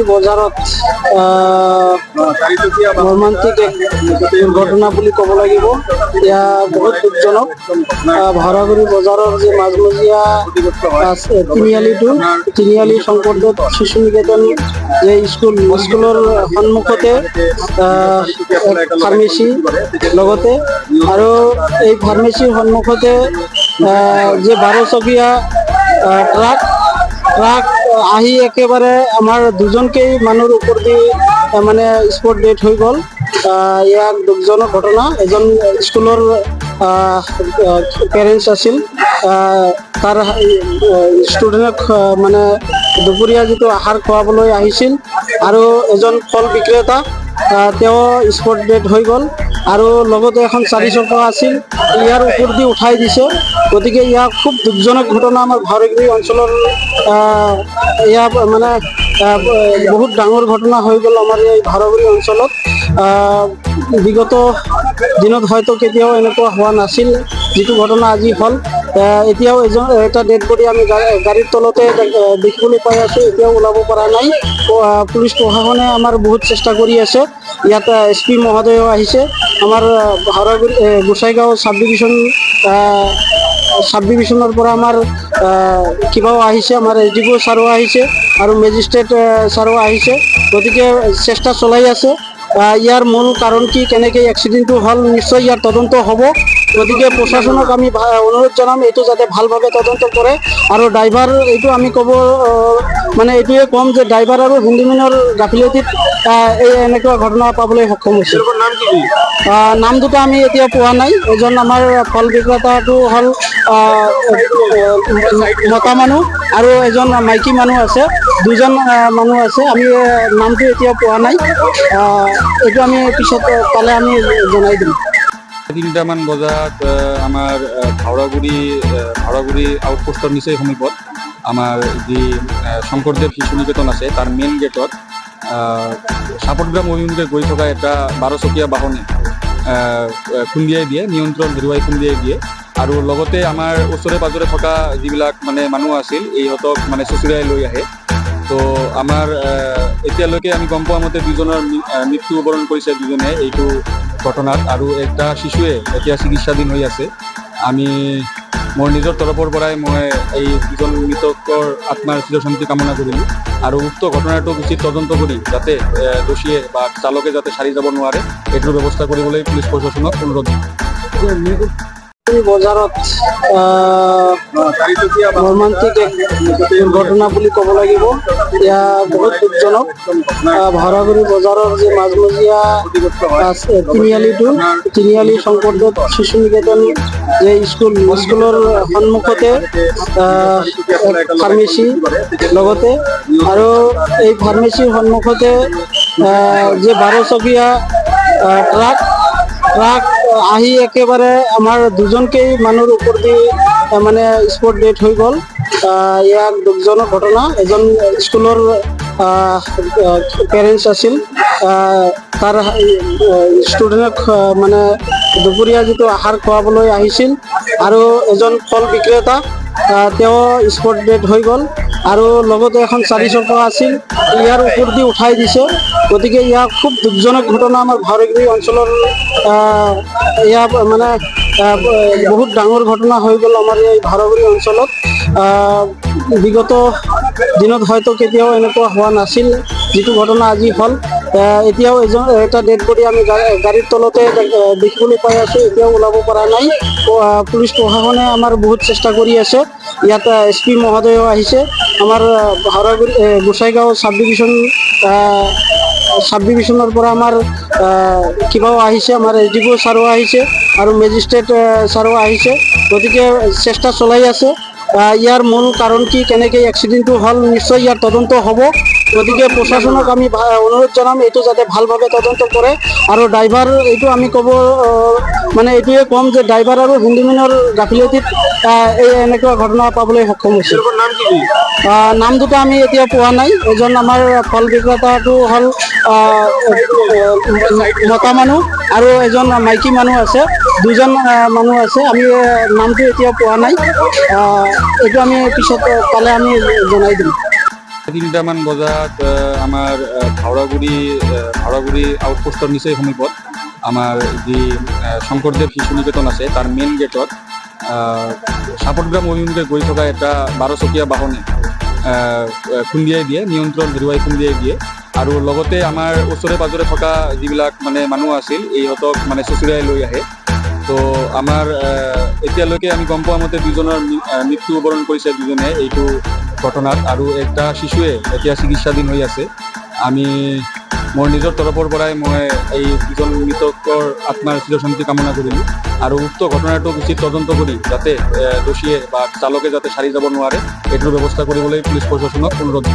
বজাৰত মৰ্মান্তিক এক দুৰ্ঘটনা বুলি ক'ব লাগিব। এয়া বহুত দুখজনক। ভাওৰাগুৰি বজাৰৰ যে মাজমজিয়া আছে, তিনিআলিটো, তিনিআলি শংকৰদেৱ শিশু নিকেতন যে স্কুল, স্কুলৰ সন্মুখতে এক ফাৰ্মেচী লগতে আৰু এই ফাৰ্মেচীৰ সন্মুখতে যে 12 চকীয়া ট্ৰাক ট্ৰাক আহি একেবাৰে আমাৰ দুজনকেই মানুহৰ ওপৰ দি মানে স্পট ডেথ হৈ গ'ল। ইয়াক দুখজনক ঘটনা। এজন স্কুলৰ পেৰেণ্টছ আছিল, তাৰ ষ্টুডেণ্টক মানে দুপৰীয়া যিটো আহাৰ খুৱাবলৈ আহিছিল আৰু এজন ফল বিক্ৰেতা, তেওঁ স্পট ডেথ হৈ গ'ল। আৰু লগতে এখন চাৰিচকীয়া আছিল, ইয়াৰ ওপৰ দি উঠাই দিছে। গতিকে ইয়াক খুব দুখজনক ঘটনা। আমাৰ ভাওৰাগুৰি অঞ্চলৰ এয়া মানে বহুত ডাঙৰ ঘটনা হৈ গ'ল আমাৰ এই ভাওৰাগুৰি অঞ্চলত। বিগত দিনত হয়তো কেতিয়াও এনেকুৱা হোৱা নাছিল, যিটো ঘটনা আজি হ'ল। এতিয়াও এজন এটা ডেড বডি আমি গাড়ীৰ তলতে দেখিবলৈ পাই আছোঁ, এতিয়াও ওলাব পৰা নাই। পুলিচ প্ৰশাসনে আমাৰ বহুত চেষ্টা কৰি আছে। ইয়াত এছ পি মহোদয়ো আহিছে। আমাৰ হাওৰাগুৰি গোসাইগাঁও চাব ডিভিশ্যন, চাব ডিভিশ্যনৰ পৰা আমাৰ কিবাও আহিছে, আমাৰ এছ ডি পি ছাৰো আহিছে আৰু মেজিষ্ট্ৰেট ছাৰো আহিছে। গতিকে চেষ্টা চলাই আছে। ইয়াৰ মূল কাৰণ কি, কেনেকৈ এক্সিডেণ্টটো হ'ল, নিশ্চয় ইয়াৰ তদন্ত হ'ব। গতিকে প্ৰশাসনক আমি অনুৰোধ জনাম, এইটো যাতে ভালভাৱে তদন্ত কৰে। আৰু ড্ৰাইভাৰ, এইটো আমি ক'ব মানে এইটোৱে ক'ম যে ড্ৰাইভাৰ আৰু হেণ্ডিমেনৰ গাফিলতিত এই এনেকুৱা ঘটনা পাবলৈ সক্ষম হৈছে। নাম কি কি? নাম দুটা আমি এতিয়া পোৱা নাই। এজন আমাৰ ফল বিক্ৰেতাটো হ'ল মতা মানুহ আৰু এজন মাইকী মানুহ আছে, দুজন মানুহ আছে। আমি নামটো এতিয়া পোৱা নাই। এইটো আমি পিছত পালে আমি জনাই দিম। 3টামান বজাত আমাৰ ভাওৰাগুৰি আউটপোষ্টৰ নিচেই সমীপত আমাৰ যি শংকৰদেৱ শিশু নিকেতন আছে, তাৰ মেইন গেটত সাপটগ্ৰাম অভিমুখে গৈ থকা এটা 12 চকীয়া বাহনে খুন্দিয়াই দিয়ে, নিয়ন্ত্ৰণ হেৰুৱাই খুন্দিয়াই দিয়ে। আৰু লগতে আমাৰ ওচৰে পাজৰে থকা যিবিলাক মানে মানুহ আছিল, ইহঁতক মানে চুচুৰিয়াই লৈ আহে। তো আমাৰ এতিয়ালৈকে আমি গম পোৱা মতে দুজনৰ মৃত্যুবৰণ কৰিছে দুজনে এইটো ঘটনাত আৰু এটা শিশুৱে এতিয়া চিকিৎসাধীন হৈ আছে। আমি মোৰ নিজৰ তৰফৰ পৰাই মই এই দুজন মৃতকৰ আত্মাৰ চিৰশান্তি কামনা কৰিলোঁ আৰু উক্ত ঘটনাটোক উচিত তদন্ত কৰি যাতে দোষীয়ে বা চালকে যাতে সাৰি যাব নোৱাৰে, এইটোৰ ব্যৱস্থা কৰিবলৈ পুলিচ প্ৰশাসনক অনুৰোধ। বজাৰত মৰ্মান্তিক এক দুৰ্ঘটনা বুলি ক'ব লাগিব। এয়া বহুত দুখজনক। ভাওৰাগুৰি বজাৰৰ যে মাজমজিয়া আছে, তিনিআলিটো, তিনিআলি শংকৰদেৱ শিশু নিকেতন যে স্কুল, স্কুলৰ সন্মুখতে এক ফাৰ্মেচী লগতে আৰু এই ফাৰ্মেচীৰ সন্মুখতে যে 12 চকীয়া ট্ৰাক ট্ৰাক আহি একেবাৰে আমাৰ দুজনকেই মানুহৰ ওপৰ দি মানে স্পট ডেথ হৈ গ'ল। ইয়াক দুখজনক ঘটনা। এজন স্কুলৰ পেৰেণ্টছ আছিল, তাৰ ষ্টুডেণ্টক মানে দুপৰীয়া যিটো আহাৰ খুৱাবলৈ আহিছিল আৰু এজন ফল বিক্ৰেতা, তেওঁ স্পট ডেথ হৈ গ'ল। আৰু লগতে এখন চাৰিচকীয়া আছিল, ইয়াৰ ওপৰ দি উঠাই দিছে। গতিকে ইয়াক খুব দুখজনক ঘটনা। আমাৰ ভাওৰাগুৰি অঞ্চলৰ এয়া মানে বহুত ডাঙৰ ঘটনা হৈ গ'ল আমাৰ এই ভাওৰাগুৰি অঞ্চলত। বিগত দিনত হয়তো কেতিয়াও এনেকুৱা হোৱা নাছিল, যিটো ঘটনা আজি হ'ল। এতিয়াও এজন এটা ডেড বডি আমি গাড়ীৰ তলতে দেখিবলৈ পাই আছোঁ, এতিয়াও ওলাব পৰা নাই। পুলিচ প্ৰশাসনে আমাৰ বহুত চেষ্টা কৰি আছে। ইয়াত এছ পি মহোদয়ো আহিছে। আমাৰ হাওৰাগুৰি গোসাইগাঁও চাব ডিভিশ্যন, চাব ডিভিশ্যনৰ পৰা আমাৰ কিবাও আহিছে, আমাৰ এছ ডি পি ছাৰো আহিছে আৰু মেজিষ্ট্ৰেট ছাৰো আহিছে। গতিকে চেষ্টা চলাই আছে। ইয়াৰ মূল কাৰণ কি, কেনেকৈ এক্সিডেণ্টটো হ'ল, নিশ্চয় ইয়াৰ তদন্ত হ'ব। গতিকে প্ৰশাসনক আমি অনুৰোধ জনাম, এইটো যাতে ভালভাৱে তদন্ত কৰে। আৰু ড্ৰাইভাৰ, এইটো আমি ক'ব মানে এইটোৱে ক'ম যে ড্ৰাইভাৰ আৰু হেণ্ডিমেনৰ গাফিলতিত এই এনেকুৱা ঘটনা পাবলৈ সক্ষম হৈছে। নাম কি কি? নাম দুটা আমি এতিয়া পোৱা নাই। এজন আমাৰ ফল বিক্ৰেতাটো হ'ল মতা মানুহ আৰু এজন মাইকী মানুহ আছে, দুজন মানুহ আছে। আমি নামটো এতিয়া পোৱা নাই। এইটো আমি পিছত পালে আমি জনাই দিম। 3টামান বজাত আমাৰ ভাওৰাগুৰি আউটপোষ্টৰ নিচেই সমীপত আমাৰ যি শংকৰদেৱ শিশু নিকেতন আছে, তাৰ মেইন গেটত সাপটগ্ৰাম অভিমুখে গৈ থকা এটা বাৰচকীয়া বাহনে খুন্দিয়াই দিয়ে, নিয়ন্ত্ৰণ হেৰুৱাই খুন্দিয়াই দিয়ে। আৰু লগতে আমাৰ ওচৰে পাজৰে থকা যিবিলাক মানে মানুহ আছিল, ইহঁতক মানে চুচুৰিয়াই লৈ আহে। তো আমাৰ এতিয়ালৈকে আমি গম পোৱা মতে দুজনৰ মৃত্যুবৰণ কৰিছে দুজনে এইটো ঘটনাত আৰু এটা শিশুৱে এতিয়া চিকিৎসাধীন হৈ আছে। আমি মোৰ নিজৰ তৰফৰ পৰাই মই এই দুজন মৃতকৰ আত্মাৰ চিৰশান্তি কামনা কৰিলোঁ আৰু উক্ত ঘটনাটোক উচিত তদন্ত কৰি যাতে দোষীয়ে বা চালকে যাতে সাৰি যাব নোৱাৰে, এইটোৰ ব্যৱস্থা কৰিবলৈ পুলিচ প্ৰশাসনক অনুৰোধ।